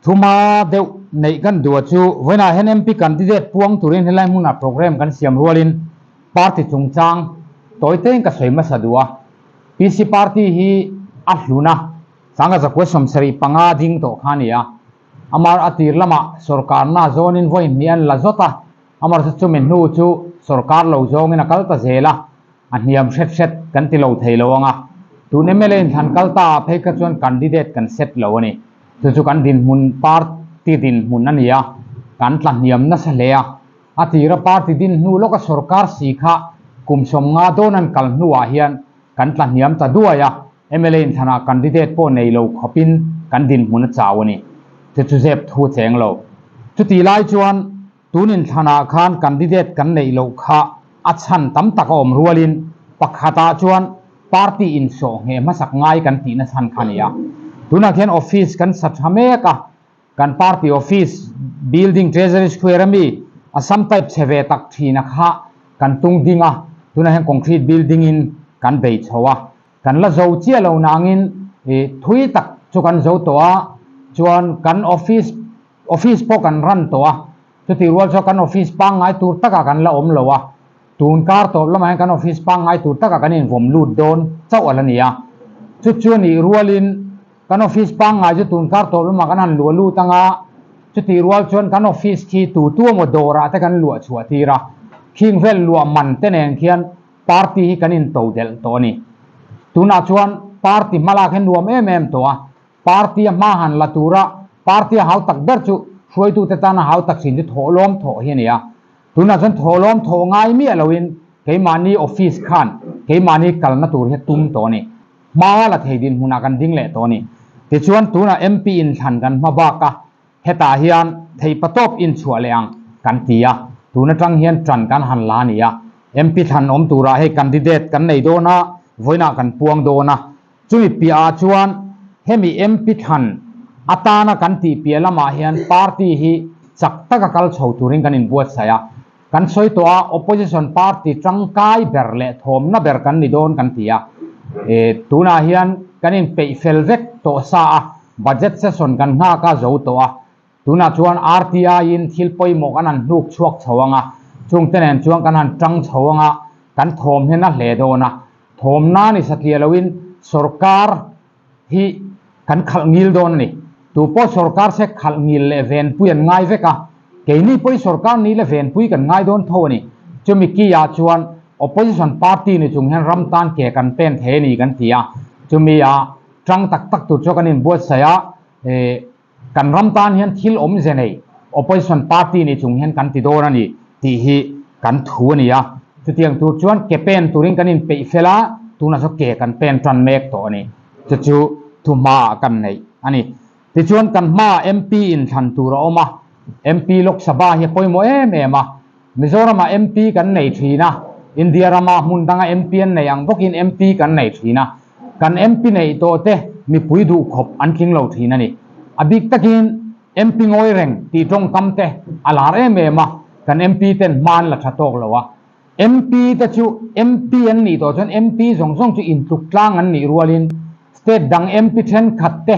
Thuma deuh neih kan duh a chu vawiinah hian MP candidate puang turin helai hmunah programme kan siam rualin party chungchang tawi tein ka sawi hmasa duh a. PC party hi a hlun a, sanga zakua 75 ding tawh kha a ni a. Amar a tir lamah sorkarna zawnin vawi hnih an la zawt a, amar chu chumi hnu chu sorkar lo zawngin a kal ta zel a, a hniam hret hret kan ti lo thei lo ang a. Tun mla inthlan kal ta ah phei kha chuan candidate kan set lo a ni. Chu chu kan dinhmun party dinhmun a ni a, kan tla hniam nasa hle a. A tira party din hnu lawka sorkar si kha kum 50 dawn an kal hnuah hian kan tla hniam ta duai a. Mla inthlanah candidate pawh nei lo khawpin kan dinhmun a chau a ni. Chu chu zep thu a cheng lo. Chutih lai chuan tun inthlanah khan candidate kan neih loh kha a chhan tam tak a awm rualin pakhatah chuan party insawh ngheh hmasak ngai kan tihna chhan kha a ni a. Tunah khian office kan sa tha mek a, kan party office building Treasury Square ami Assam type chhe ve tak thina kha kan tung ding a, tunah hian concrete building in kan bei chho a. Kan la zo chiah lo nangin i thui tak chu kan zo tawh a, chuan kan office office pawh kan run tawh a, chutih rual chuan kan office pangngai tur takah kan la awm lo a, tun kar tawp lamah hian kan office pangngai tur takah kan invawm lut dawn chauh a la ni a, chu chu a nih rualin kan office pangngai chu tun kar tawp lamah kan han luah lut ang a, chutih rual chuan kan office khi tu tu emaw dawrah te kan luah chhuah tir a, khing vel luah man te nen khian Party hi kan into delh tawh a ni. Tunah chuan party hmalak hi nuam em em tawh a, party a hma han la tura party a hau tak ber chu hruaitute tana hau tak thin chu thawhlawm thawh hi a ni a. Tunah chuan thawhlawm thawh ngai miah loin keimahni office khan keimahni kalna tur hi a tum tawh a ni. Hma la thei dinhmunah kan ding leh tawh a ni. Tichuan tunah MP inthlan kan hma bak a, Hetah hian theihpatawp inchhuah leh ang kan ti a, tun atang hian tan kan han la a ni a. MP thlan awm turah hei candidate kan nei dawn a, vawiinah kan puang dawn a. Chumi piahah chuan hemi MP thlan atana kan tih piah lamah hian party hi chak taka kal chho turin kan inbuatsaih a. Kan sawi tawh a, opposition party tangkai ber leh thawmna ber kan ni dawn kan ti a. Tunah hian kan inpeih fel vek tawh sa a, budget session kan nghak a zo tawh a. Tunah chuan RTI-in thil pawimawh kan han hnuk chhuak chho ang a, chungte nen chuan kan han tang chho ang a, kan thawm hian a hle dawn a. Thawmna ni satliah loin sorkar hi kan khalh ngil dawn a ni. Tu pawh sorkar se khalh ngil leh venpui an ngai vek a, keini pawhin sorkar ni leh venpui kan ngai dawn tho a ni. Chumi ki-ah chuan opposition party ni chung hian ram tan ke kan pen thei a ni kan ti a, chumi ah tang tak tak tur chu kan inbuatsaih a, kan ram tan hian thil awmze nei opposition party ni chung hian kan ti dawn a ni tih hi kan thu a ni a. Chutiang tur chuan ke pen turin kan inpeih fel a, tunah chuan ke kan pen tan mek tawh a ni. Chu chu thu hmaah kan neih a ni. Tichuan kan hmaah MP inthlan tur a awm a, MP Lok Sabha hi a pawimawh em em a. Mizoramah MP kan nei thin a, India rama hmun danga MP an nei ang bawkin MP kan nei thin a. Kan MP neih tawh te mipui duh khawp an tling lo thin a ni. A bik takin MP ngawi reng tih tawngkam te a lar em em a, kan MP ten hma an la tha tawk lo a. MP te chu MP an nih tawh chuan MP zawng zawng chu intluk tlang an nih rualin state dang MP thenkhat te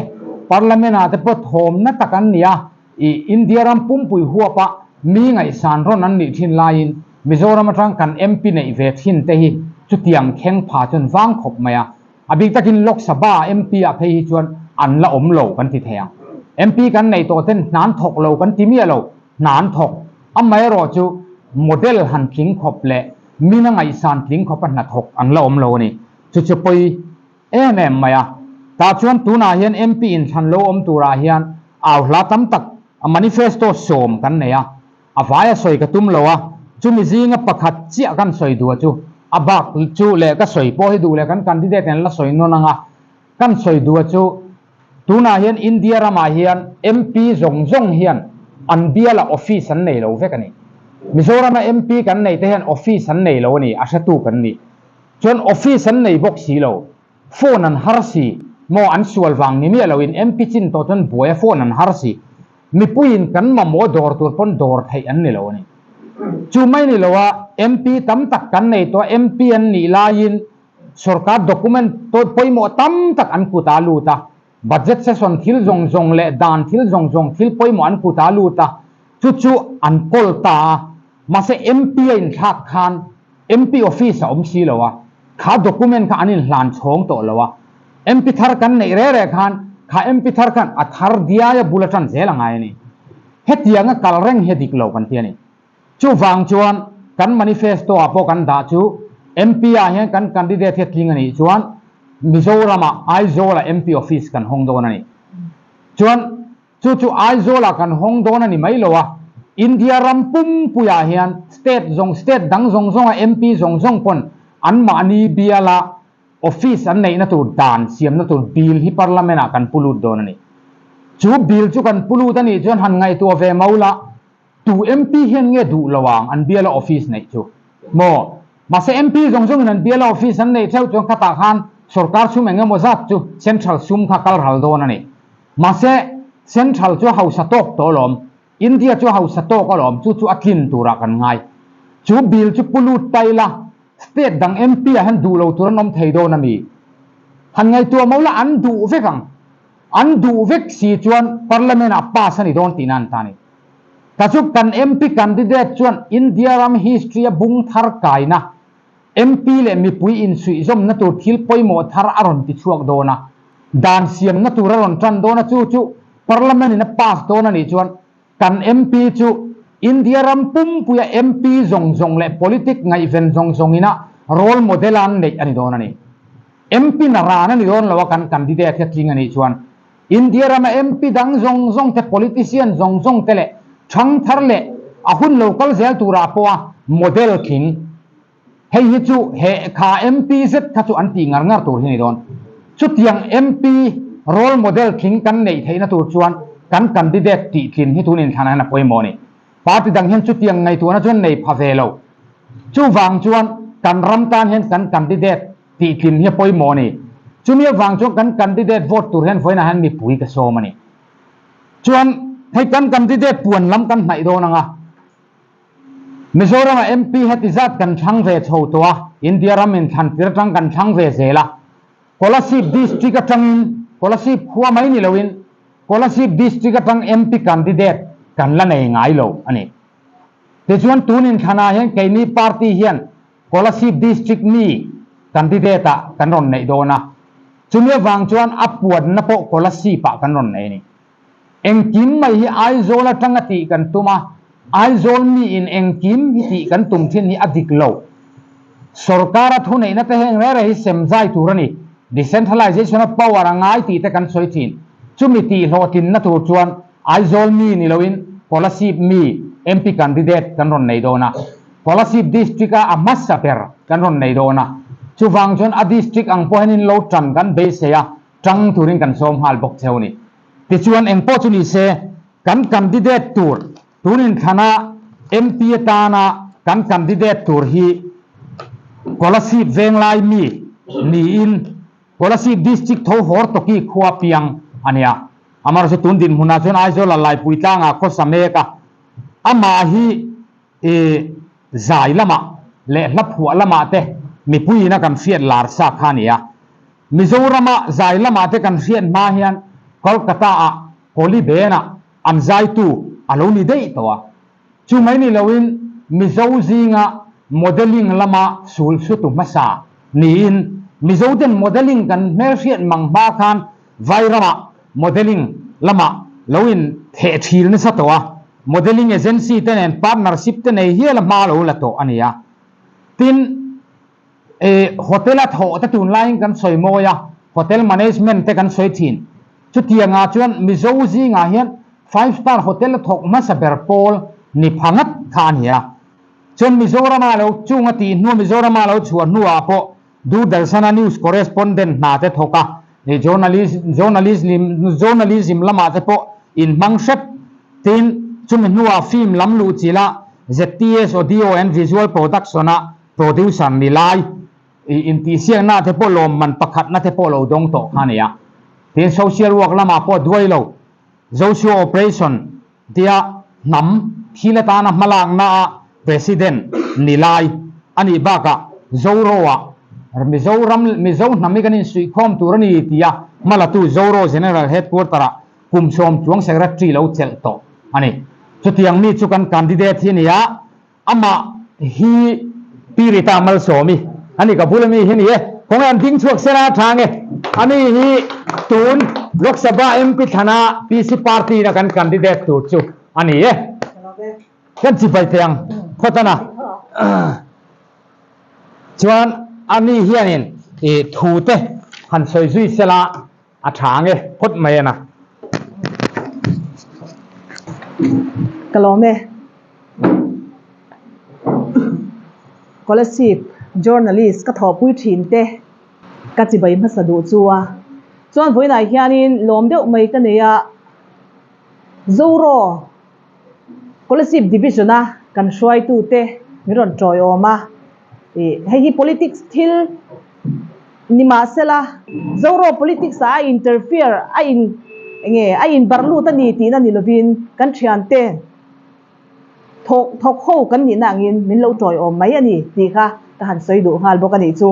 parliament ah te pawh thawmna tak an ni a, ih India ram pumpui huapa mi ngaihsan rawn an nih thin laiin Mizoram atang kan MP neih ve thin te hi chutiang thleng pha chuan vang khawp mai a. A bik takin Lok Sabha MP ah phei hi chuan an la awm lo kan ti thei ang. MP kan nei tawh ten hna an thawk lo kan ti miah lo, hna an thawk. Amaherawh chu model han tling khawp leh mina ngaihsan tling khawpa hna thawk an la awm lo a ni. Chu chu pawi em em mai a. Tah chuan tunah hian MP inthlan lo awm turah hian au hla tam tak a manifesto 10 kan nei a. A vai a sawi ka tum lo a, chumi zinga pakhat chiah kan sawi duh a chu a bak chu leh ka sawi pawh hi duh leh kan candidate an la sawi nawn ang a, kan sawi duh a chu tunah hian India ramah hian MP zawng zawng hian an bialah office an nei lo vek a ni. Mizorama MP kan nei te hian office an nei lo a ni, a hretu kan ni. Chuan office an nei bawk si lo, phone an har si, maw an sual vang ni miah loin MP chin tawh chuan buai a phone an har si. Mipuiin kan mamawh dawr tur pawn dawr theih an ni lo a ni. Chu mai ni lo a, MP tam tak kan nei tawh a, MP an nih laiin sorkar document pawimawh tam tak an kut a lut a, budget session thil zawng zawng leh dan thil zawng zawng thil pawimawh an kut a lut a, chu chu an kawl ta a, mahse MP a inthlak khan MP office a awm si lo a, kha document kha an inhlan chhawng tawh lo a, MP thar kan neih reh reh khan kha MP thar khan a thar diai a bul atan zel a ngai a ni. Hetianga kal reng hi a dik lo kan ti a ni. Chuvang chuan kan manifesto ah pawh kan dah chu MP ah hian kan candidate hi a tling a nih chuan Mizoram ah Aizawl ah MP office kan hawng dawn a ni. Chuan chu chu Aizawl ah kan hawng dawn a ni mai lo a, India ram pumpui ah hian state zawng state dang zawng zawng a MP zawng zawng pawn anmahni bial ah office an neihna tur dan siamna tur bill hi parliament ah kan pu lut dawn a ni. Chu bill chu kan pu lut a nih chuan han ngaihtuah ve maula Tu MP hian nge duh lo ang an biala office neih chu? Maw? Mahse MP zawng zawngin an biala office an neih theuh chuan khatah khan sorkar sum eng emaw zat chu central sum kha kal ral dawn a ni. Mahse central chu a hausa tawk tawh alawm, India chu a hausa tawk alawm, chu chu a tlin turah kan ngai. Chu bill chu pu lut ta ila state dang MP ah hian duh lo tur an awm thei dawn a mi? Han ngaihtuah mo la an duh vek ang. An duh vek si chuan parliament ah pass a ni dawn tihna an ta a ni. Ka chu kan MP candidate chuan India ram history a bung thar kaina, MP leh mipui insuihzawmna tur thil pawimawh thar a rawn ti chhuak dawn a, dan siamna tur a rawn tan dawn a, chu chu Parliament in a pass dawn a nih chuan kan MP chu India ram pumpuia MP zawng zawng leh politic ngaihven zawng zawng ina role model a an neih a ni dawn a ni. MP na ran a ni dawn lo a kan candidate hi a tling a nih chuan India rama MP dang zawng zawng te, politician zawng zawng te leh thangthar leh a hun lo kal zel turah pawha model tling. Hei hi chu he kha MP zet kha chu an tih ngar ngar tur hi a ni dawn. Chutiang MP role model tling kan neih theihna tur chuan kan candidate tih tlin hi tun inthlan ah hian a pawimawh a ni. Party dang hian chutiang ngaihtuahna chuan nei pha ve lo. Chuvang chuan kan ram tan hian kan candidate tih tlin hi a pawimawh a ni. Chumi avang chuan kan candidate vote tur hian vawiinah hian mipui ka sawm a ni. Chuan hei kan candidate puan lam kan hnaih dawn ang a, Mizoramah MP heti zat kan thlang ve chho tawh a, India ram inthlan tir atang kan thlang ve zel a. Kolasib district atangin, Kolasib khua mai ni loin, Kolasib district atang MP candidate kan la nei ngai lo a ni. Tichuan tun inthlanah hian keini party hian Kolasib District mi candidate ah kan rawn neih dawn a, chumi avang chuan a puanna pawh Kolasib ah kan rawn nei a ni. Engkim mai hi Aizawl atanga tih kan tum a, Aizawl mi in engkim hi tih kan tum thin hi a dik lo. Sorkar a thuneihna te heng reng reng hi sem zai tur a ni. Decentralization of power a ngai tih te kan sawi thin. Chumi tih hlawhtlinna tur chuan Aizawl mi ni loin Kolasib mi MP candidate kan rawn nei dawn a. Kolasib District a a hmasa ber kan rawn nei dawn a, chuvang chuan a District ang pawh hian in lo tan kan beisei a, tang turin kan sawm nghal bawk cheu a ni. Tichuan eng pawh chu ni se, kan candidate tur tun inthlana MP atana kan candidate tur hi Kolasib Venglai mi niin Kolasib District tho Hortoki khua piang a nia. Amaherawhchu tun dinhmunah chuan Aizawl a Laipui tlangah khawsa mek a, amah hi I zai lamah leh hla phuah lamah te mipuiin a kan hriat lar sa kha a ni a. Mizorama zai lamah te kan hriat hma hian Kolkata ah Koli Band ah an zaitu a lo ni daih tawh a. Chu mai ni loin Mizo zinga modelling lama sul hrutu hmasa niin Mizo ten modelling kan hmelhriat mang hma khan Vairamah modelling lamah lo in theh thil nasa tawh a, modelling agency te nen partnership te nei hial a hma lo la tawh a ni a. Tin, eh hotel a thawh te tunlaiin kan sawi mawi a, hotel management te kan sawi thin. Chutiangah chuan Mizo zingah hian five star hotel a thawk hmasa ber pawl ni pha ngat kha a ni a. Chuan Mizorama lo chunga tih hnu Mizorama lo chhuah hnuah pawh Doordarshan-a news correspondent hna te thawk a, journalism lamah te pawh inhmang hrep. Tin. Chumi hnuah film lam luh chila ZTS Audio and Visual Production-a producer ni lai intihsiakna te pawh lawmman pakhatna te pawh lo dawng tawh kha a ni a. Tin, social work lamah pawh duai lo Zocio Operation tia hnam thil atana hmalaknaa President ni lai a nih bakah Zoro-ah Mizoram Mizo hnam hi kan insuihkhawm tur a ni tia hmalatu Zoro General Headquarter-ah kum 10 chuang Secretary lo chelh tawh a ni. Chutiang mi chu kan candidate hi a ni a, amah hi Pi Rita Malsawmi a ni, ka bula mi hi a ni e. Khawnge an ding chhuak sela a tha nge? Ani hi tun Lok Sabha MP thlana PC Party na kan candidate tur chu a ni e. Kan chibai thei ang phawt a na. Chuan ani hianin i thu te han sawi zui sela A tha ang e, phawt mai a na. Ka lawm e. Scholarship journalist ka thawhpui thin te ka chibai hmasa duh chu a. Chuan vawiinah hianin lawm deuh mai ka nei a, Zoro Scholarship Division a kan hruaitu te min rawn tawiawm a, ih hei hi politics thil Nimahsela, Zoro politics ah a interfere, a in enge a inbarh lut a ni tihna ni lovin kan thiante thawk thawk ho kan nihna angin min lo tawiawm mai a ni tih kha ka han sawi duh nghal bawk a nih chu.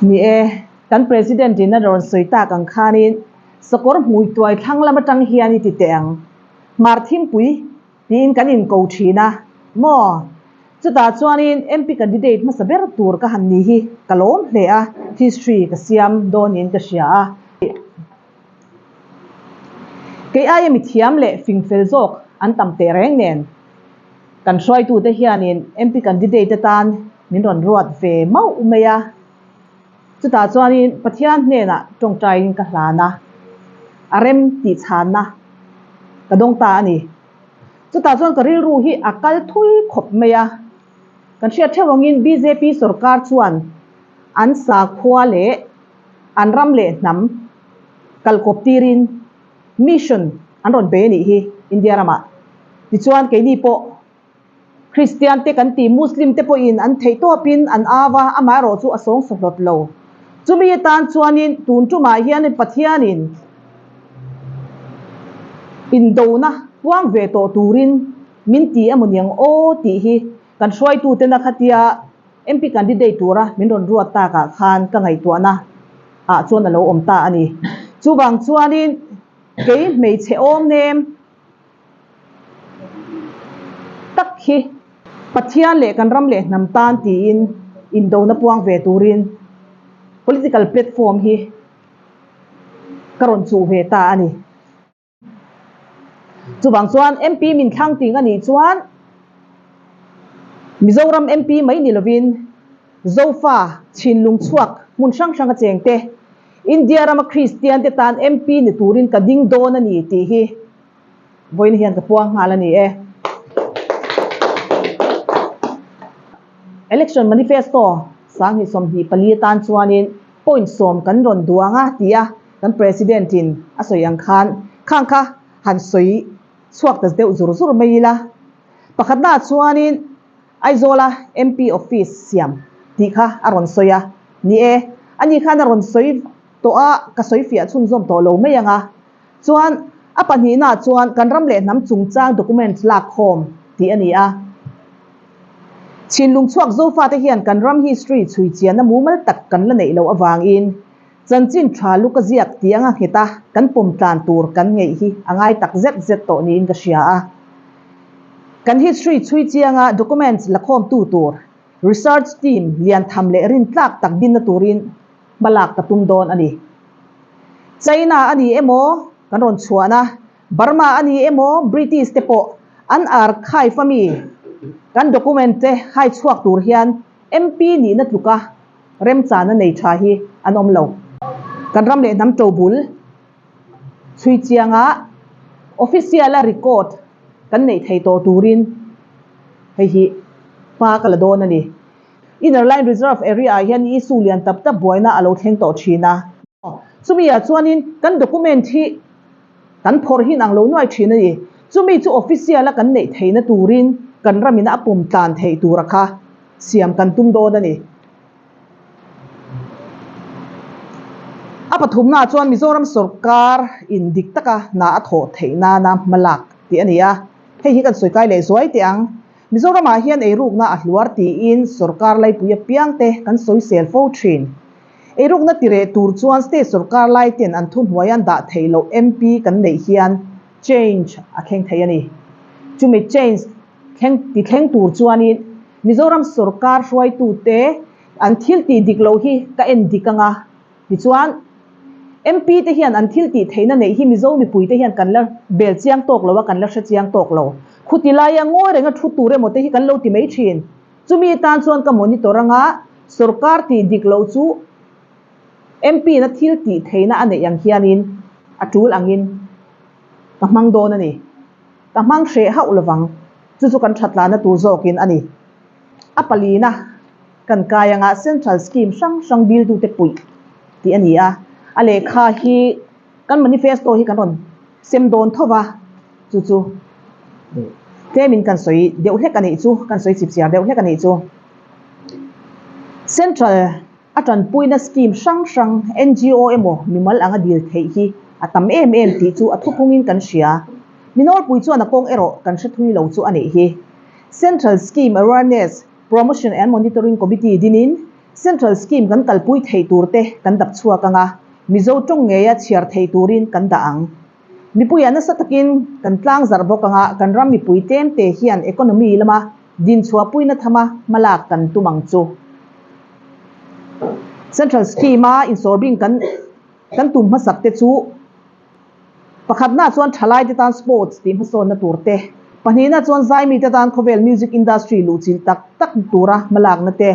Ni e, kan President in a rawn sawi tak ang khanin sakawr hmui tuai thlang lam atang hian i ti teh ang. Hmar Thimpui Tiin kan inko thin a maw? Chutah chuanin MP candidate hmasa ber tur ka han ni hi ka lawm hle a, history ka siam dawnin ka hria a. Kei aia mithiam leh fingfel zawk an tam teh reng nen kan hruaitute hianin MP candidate atan min rawn ruat ve mauh mai a. Chutah chuanin Pathian hnenah tawngtaiin ka hlan a, a rem tih chhanna ka dawng ta a ni. Chutah chuan ka rilru hi a kal thui khawp mai a. Kan hriat theuh angin bjp sorkar chuan an sakhua leh an ram leh hnam kalkawp tirin mission an rawn bei a nih hi India ramah. Tichuan keini pawh Kristian te kan ti, Muslim te pawhin an theih tawpin an au a, amaherawh chu a sawng sawhlawt lo. Chumi atan chuanin tun tumah hian Pathianin indona puang ve tawh turin min ti emaw niang aw tih hi kan hruaitutena khatia MP candidate tura min rawn ruat takah khan ka ngaihtuahna ah chuan a lo awm ta a ni. Chuvang chuanin kei hmeichhe awm nem tak hi Pathian leh kan ram leh hnam tan tiin indona puang ve turin political platform hi ka rawn chuh ve ta a ni. Chuvang chuan MP min thlang ting a nih chuan Mizoram MP mai ni lovin Zofa chhinlung chhuak hmun hrang hranga chengte India rama Kristian te tan MP ni turin ka ding dawn a ni tih hi Vawiin hian ka puang nghal a ni e. Election Manifesto 2024 atan chuanin point 10 kan rawn duang a tia kan President in a sawi ang khan khang kha han sawi chhuak ta deuh zur zur mai ila. Pakhatnaah chuanin Aizawla MP office siam tih kha a rawn sawi a ni e. Ani khan a rawn sawi tawh a, ka sawi fiah chhunzawm tawh lo mai ang a. Chuan, a pahnihnaah chuan kan ram leh hnam chungchang document lak khawm tih a ni a. Chhinlung chhuak Zofate hian kan ram history chhui chianna mumal tak kan la neih loh avangin chanchin tha lu ka ziak tih anga nghet a kan pawm tlan tur kan ngeih hi a ngai tak zet zet tawh niin ka hria a. Kan history chhui chianga documents la khawmtu tur research team lian tham leh rintlak tak dinna turin hma lak ka tum dawn a ni. China a ni emaw kan rawn chhuan a, Burma a ni emaw British te pawh an archive a mi kan document te hai chhuak tur hian MP nihna tluka remchana nei tha hi an awm lo. Kan ram leh hnam tobul chhui chianga official a record kan neih thei tawh turin hei hi hma ka la dawn a ni. Inner Line Reserve area ah hian issue lian tap tap buaina a lo thleng tawh thin a. Chumi ah chuanin kan document hi kan phawrh hin ang lo nuai thin a ni. Chumi chu official a kan neih theihna turin kan ramin a pawm tlan theih tura kha siam kan tum dawn a ni. A pathumnaah chuan Mizoram sorkar in dik taka hna a thawh theih nana hma lak tih a ni a, hei hi kan sawi kai leh zuai teh ang. Mizoramah hian eirukna a hluar tiin sorkar laipui apiangte kan sawisel fo thin. Eirukna tireh tur chuan state sorkar laiten an thuhnuai an dah theih loh MP kan neih hian change a thleng thei a ni. Chumi change thleng ti thleng tur chuanin Mizoram sorkar hruaitute an thil tih dik loh hi ka en dik anga tichuan MP te hian an thil tih theihna neih hi Mizo mipuite hian kan la bel chiang tawk lo a, kan la hre chiang tawk lo. Khuti laia ngawi renga thu tur emaw te hi kan lo ti mai thin. Chumi tan chuan ka monitor anga sorkar tih dik loh chu MP na thil tih theihna a neih ang hianin a tul angin ka hmang dawn a ni. Ka hmang hreh hauh lovang, chu chu kan thatlana tur zawkin a ni. A palina kan kai anga Central Scheme hrang hrang diltute puih tih a ni a, a lehkha hi kan manifesto hi kan rawn sem dawn tho va, chu chu tlemin kan sawi deuh hlek a nih chu, kan sawi chipchiar deuh hlek a nih chu. Central A tanpuina scheme hrang hrang, NGO emaw mimal anga dil theih hi a tam em em tih chu a thuphungin kan hria. Mi nawlpui chuan a kawng erawh kan hre thui lo chu a nih hi. Central Scheme Awareness, Promotion and Monitoring Committee dinin Central Scheme kan kalpui theih turte kan dap chhuak anga Mizo tawng ngeia chhiar theih turin kan dah ang. Mipuiah nasa takin kan tlang zarh bawk anga kan ram mipui tlemte hian economy lama dinchhuahpuina thama hmalak kan tum ang chu. Central Scheme-a insawrbing kan kan tum hmasak te chu pakhatna chuan thalaite tan sports tih hmasawnna tur te, pahnihna chuan zaimite tan khawvel music industry luhchilh tak tak tura hmalakna te,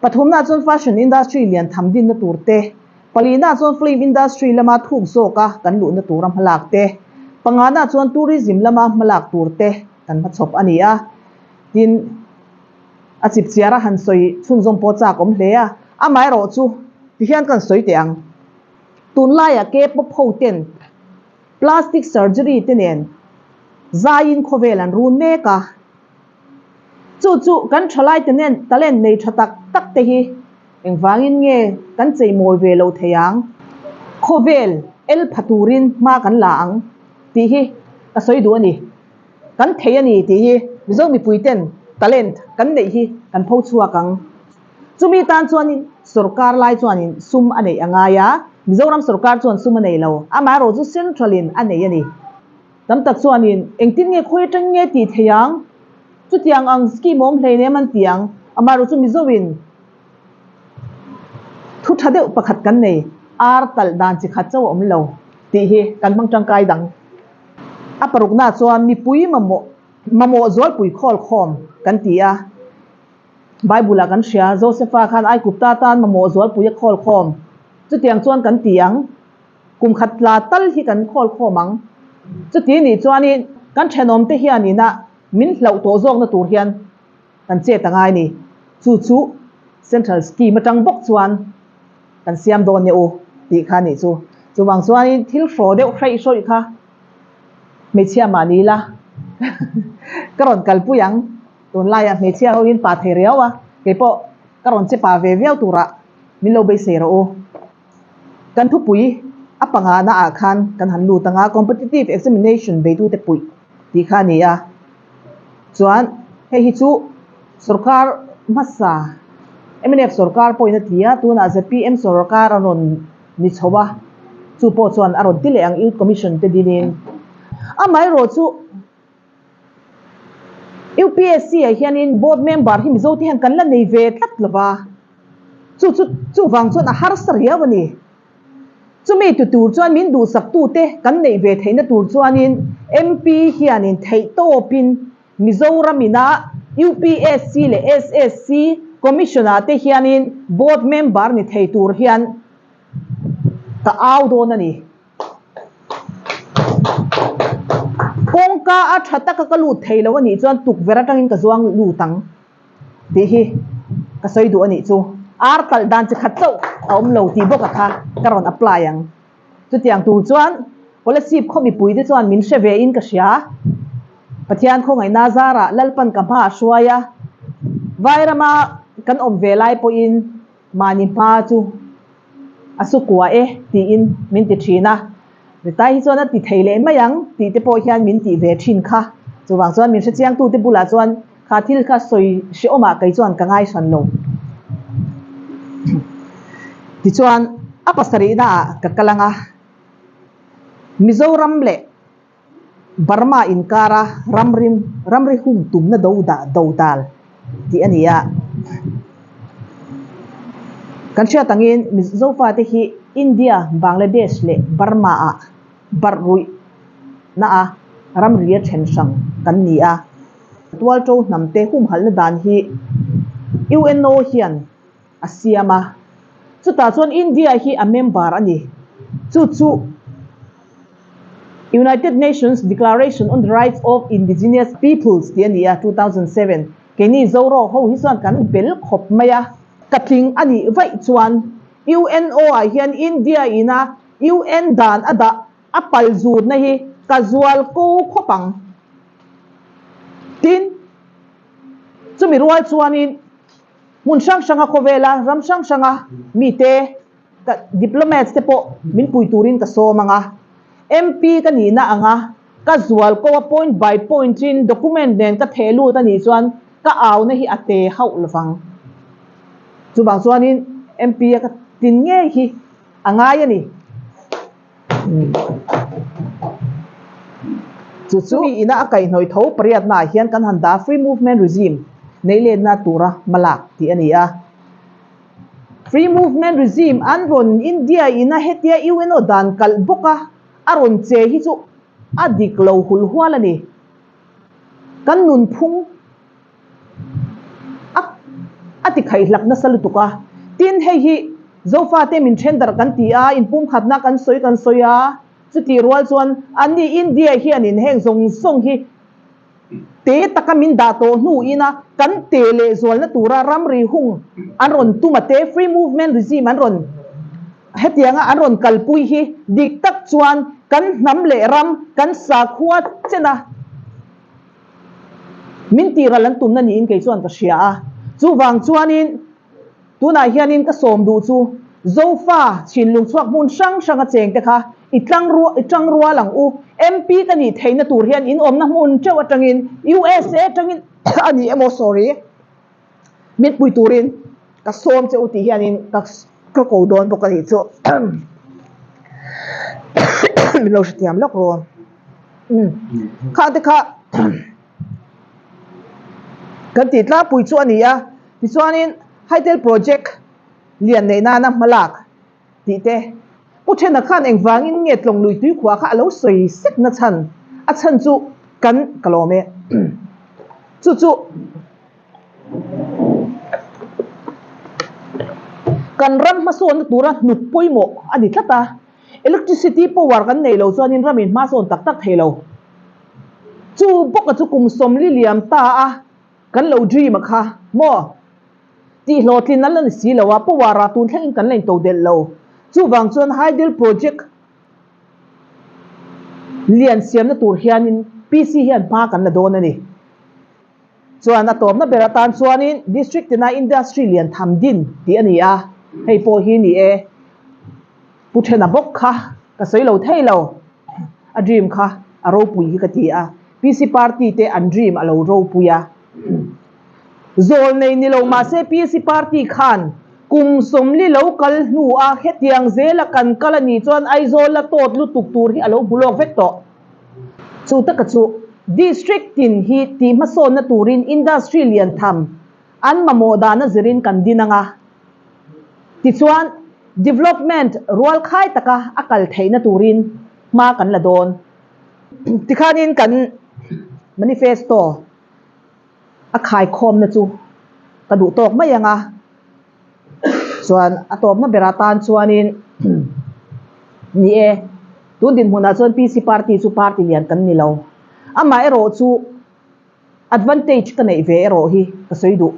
pathumna chuan fashion industry lian tham dinna tur te, Palina chuan film industry lama thuk zawka kan luhna tura hmalak te, pangana chuan tourism lama hmalak tur te kan hmachhawp a ni a. Tin, a chipchiara han sawi chhunzawm pawh chak awm hle a, amaherawh chu tihian kan sawi teh ang. Tunlaiah K-pop ho ten plastic surgery te nen zaiin khawvel an run mek a. Chu chu kan thalai te nen talent nei tha tak tak te hi Engvangin nge kan cheimawi ve lo thei ang? Khawvel el pha turin hma kan la ang tih hi ka sawi duh a ni. Kan thei a ni tih hi Mizo mipuiten talent kan neih hi kan pho chhuak ang. Chumi tan chuanin sorkar lai chuanin sum a neih a ngai a, Mizoram sorkar chuan sum a nei lo, amaherawhchu chu Central-in a nei a ni. Tam tak chuanin engtin nge khawi atang nge tih thei ang? Chutiang ang scheme awm hleinem an ti ang, amaherawhchu Mizoin Thu tha deuh pakhat kan nei, ar talh dan chi khat chauh a awm lo tih hi kan hmang tangkai dang. A parukna chuan mipui mamawh mamawh zualpui khawl khawm kan ti a. Bible-ah kan hria, Josefa khan Aikupta tan mamawh zualpui a khawl khawm. Chutiang chuan kan ti ang, kum khat tla tal hi kan khawl khawm ang. Chuti nih chuanin kan thenawmte hian inah min hlauh tawh zawkna tur hian Kan chet a ngai ni. Chu chu Central Scheme atang bawk chuan kan siam dawn nia u tih kha nih chu. Chuvang chuanin thil hraw deuh hreih hrawih kha hmeichhia mah ni ila ka rawn kalpui ang. Tunlaiah hmeichhia ho hian pa thei riau a, keipawh ka rawn che pa ve viau turah min lo beisei rawh u. Kan thupui a pangana ah khan kan han lut ang a, Competitive Examination beitute puih tih kha a ni a. Chuan hei hi chu sorkar hmasa mnf sorkar pawhin a ti a, tunah zpm sorkar a rawn ni chho a, chu pawh chuan a rawn ti leh ang Youth Commission te dinin. Amaherawh chu UPSC ah hianin board member hi Mizo te hian kan la nei ve tlat lo va, chu chu chuvang chuan a harsa riau a ni. Chumi tu tur chuan min duhsaktute kan neih ve theihna tur chuanin MP hianin theihtawpin Mizoram ina UPSC leh SSC Commission ah te hianin board member ni thei tur hian ka au dawn a ni. Kawngka a tha taka ka lut thei lo a nih chuan tukverh atangin ka zuang lut ang tih hi ka sawi duh a nih chu. Ar talh dan chi khat chauh a awm lo tih bawk a kha ka rawn apply ang. Chutiang tur chuan Kolasib khaw mipui te chuan min hre ve in ka hria. Pathian khawngaihna zarah Lalpan ka hma a hruai a, Vairama kan awm ve lai pawhin mahni hma chu a su kua e tiin min ti thin a, Ritai hi chuan a ti thei leh mai ang tih te pawh hian min tih ve thin kha. Chuvang chuan min hrechiangtute bulah chuan kha thil kha sawi hrehawmah kei chuan ka ngai hran lo. Tichuan a pasarihnaah ka kal ang a, Mizoram leh Burma inkara ramri ramri hung tumna do dah do dal tih a ni a. Kan hriat angin Mizo fate hi India, Bangladesh leh Burma ah barh ruih na a ramri a then hrang kan ni a. Tualto hnamte humhalhna dan hi UNO hian a siam a, chutah chuan India hi a member a ni. Chu chu United Nations Declaration on the Rights of Indigenous Peoples tih a ni a, 2007. Keini Zoro ho hi chuan kan bel khawp mai a. Ka tling a nih vaih chuan UNO ah hian India ina UN dan a dah a pal zutna hi ka zual ko khawp ang. Tin, chumi rual chuanin Hmun hrang hranga khawvela ram hrang hranga mite ka diplomats te pawh min pui turin ka sawm ang a, MP ka nihna anga ka zual ko a point by point in document nen ka theh lut a nih chuan ka auna hi a te hauh lovang. Chuvang chuanin MP a ka tin ngei hi a ngai a ni. Chu chu mi ina a kaihhnawih tho pariatnaah hian kan han dah Free Movement Regime nei letna tura hmalak tih a ni a. Free Movement Regime an rawn India ina hetia UNO dan kalh bawka a rawn che hi chu a dik lo hulhual a ni. Kan nunphung A a ti khaihlak nasa lutuk a. Tin, hei hi Zofate min then darh kan ti a, inpumkhatna kan sawi kan sawi a, chutih rual chuan anni India hianin heng zawng zawng hi te taka min dah tawh hnuin a kan te leh zualna tura ramri hung an rawn tum a te, free movement regime an rawn hetianga an rawn kalpui hi dik tak chuan kan hnam leh ram kan sakhua chena Min tihral an tumna niin kei chuan ka hria a, chuvang chuanin tunah hianin ka sawm duh chu Zofa chhinlung chhuak hmun hrang hranga chengte kha i tlang i tang rual ang u. MP ka nih theihna tur hian in awmna hmun teuh atangin USA atangin a ni emaw sorry. Min pui turin ka sawm che u tih hianin ka ka ko dawn bawk a nih chu min lo hrethiam lawk rawh umm kha te kha kan tih tlangpui chu a ni a tichuanin hydel project lian neih nana hmalak tih te. Pu Thena khan engvangin nge tlawng lui tui khua kha a lo sawi sek na chhan? A chhan chu kan ka lawm e. Chu chu kan ram hmasawnna tura hnuk pawimawh a ni tlat a. Electricity power kan neih loh chuanin ramin hmasawn tak tak thei lo. Chu bawka chu kum sawmli liam ta a kan lo dream a kha maw? Tih hlawhtlin an la ni si lo a, power ah tun thlengin kan la into delh lo. Chuvang chuan Hydel Project lian siamna tur hianin PC hian hma kan la dawn a ni. Chuan a tawpna ber atan chuanin District tina Industry lian tham din tih a ni a, hei pawh hi ni e. Pu Thena bawk kha ka sawi lo thei lo, a dream kha a ropui hi ka ti a, PC Party te an dream a lo ropui a. Zawl nei ni lo mahse PC Party khan kum sawmli lo kal hnu a hetiang zela kan kal a nih chuan Aizawl la tawt lutuk tur hi a lo hmu lawk vek tawh. Chu taka chu District tin hi tih hmasawnna turin Industry lian tham an mamawh dana zirin kan din ang a. Tichuan Development rual khai taka a kal theihna turin hma kan la dawn. Tikhanin kan Manifesto a khaikhawmna chu ka duh tawk mai ang a, chuan a tawpna ber atan chuanin ni e, tun dinhmunah chuan PC party chu party lian kan ni lo, amah erawh chu advantage ka neih ve erawh hi ka sawi duh,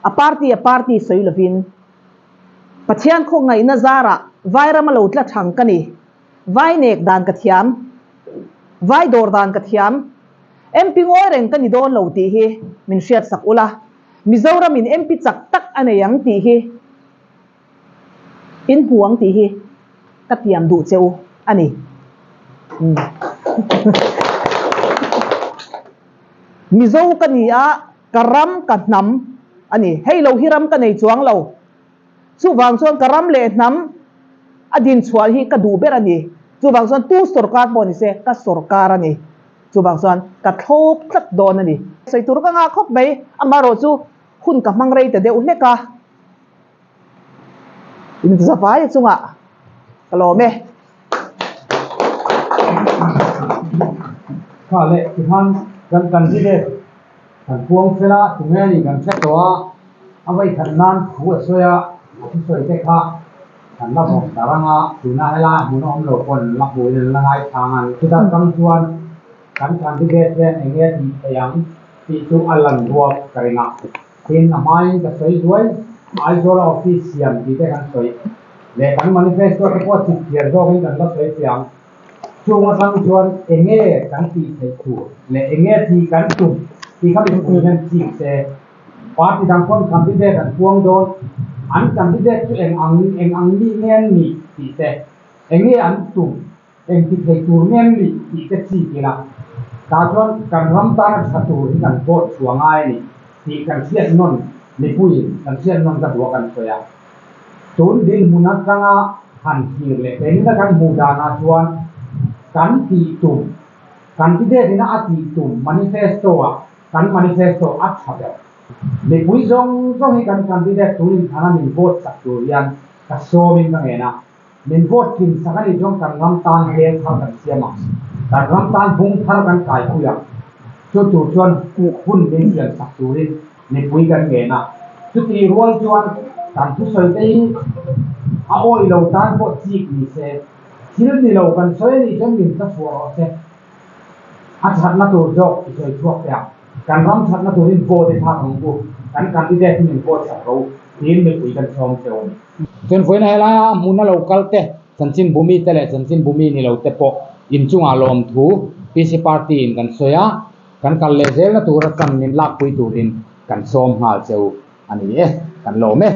a party a party sawi lovin Pathian khawngaihna zarah Vairama lo tla thang ka ni, Vai nek dan ka thiam, Vai dawr dan ka thiam. MP ngawi reng ka ni dawn lo tih hi min hriatsak ula, Mizoramin MP chak tak a nei ang tih hi in hmu ang tih hi ka tiam duh che u a ni. Mizo ka ni a, ka ram ka hnam a ni. Hei lo hi ram ka nei chuang lo. Chuvang chuan ka ram leh hnam a din chhuah hi ka duh ber a ni. Chuvang chuan tu sorkar pawh ni se, ka sorkar a ni. Chuvang chuan ka thlawp tlat dawn a ni. Sawi tur ka ngah khawp mai, amaherawh chu hun ka hmang rei ta deuh hlek a. Inzavaia chungah ka lawm e. Kha leh tikhan kan candidate kan puang fel a, tunge a nih kan hre tawh a, a vawikhat nan thu a sawi a, a thusawi te kha kan la vawk dar ang a, tuna helai hmun a awm lo pawh an la hmuhin an la ngaithlang a ni. Chuta tang chuan kan candidate hian eng nge tih theih ang tih chu a lan ruak ka ring a. Tin, a hmain ka sawi zuai, Aizawl a office siam tih te kan sawi leh kan manifesto te pawh chip thiar zawkin kan la sawi fiah ang. Chung atang chuan enge kan tih theih tur leh enge tih kan tum tih kha mipui hian chik se. Party dang pawn candidate an puang dawn, an candidate chu eng ang eng ang mi nge an nih tih te, enge an tum Engti thei tur nge an nih tih te chik ila, tah chuan kan ram tana tha tur hi kan vote chhuah ngai a ni tih kan hriat nawn mipuiin kan hriat nawn ka duh a kan sawi a. Tun dinhmun atanga han thlir leh keinin a kan hmuh danah chuan kan tih tum, candidate ina a tih tum manifesto ah kan manifesto a tha ber. Mipui zawng zawng hi kan candidate tun inthana min vote sak tur hian ka sawmin ka ngen a. Min vote tlin sak a nih chuan kan ram tan hel thar kan siam ang, kan ram tan bung thar kan kaipui ang. Chu tur chuan hun min siam sak turin mipui kan ngen a. Chutih rual chuan kan thusawi te hi a awih lo tan pawh chik ni se, thil ni lo kan sawi a nih chuan min tla chhuah rawh se. A thatna tur zawk i sawi chhuak teh ang. Kan ram thatna turin vote i thlak ang u, kan candidate hi min vote sak ro tiin mipui kan sawm cheu a ni. Chuan vawiina helaia hmuna lo kal te, chanchin bumi te leh chanchin bumi ni lo te pawh inchungah lawmthu PC Party in kan sawi a, kan kal leh zelna tura chan min lakpui turin kan sawm nghal cheu a ni e, kan lawm e.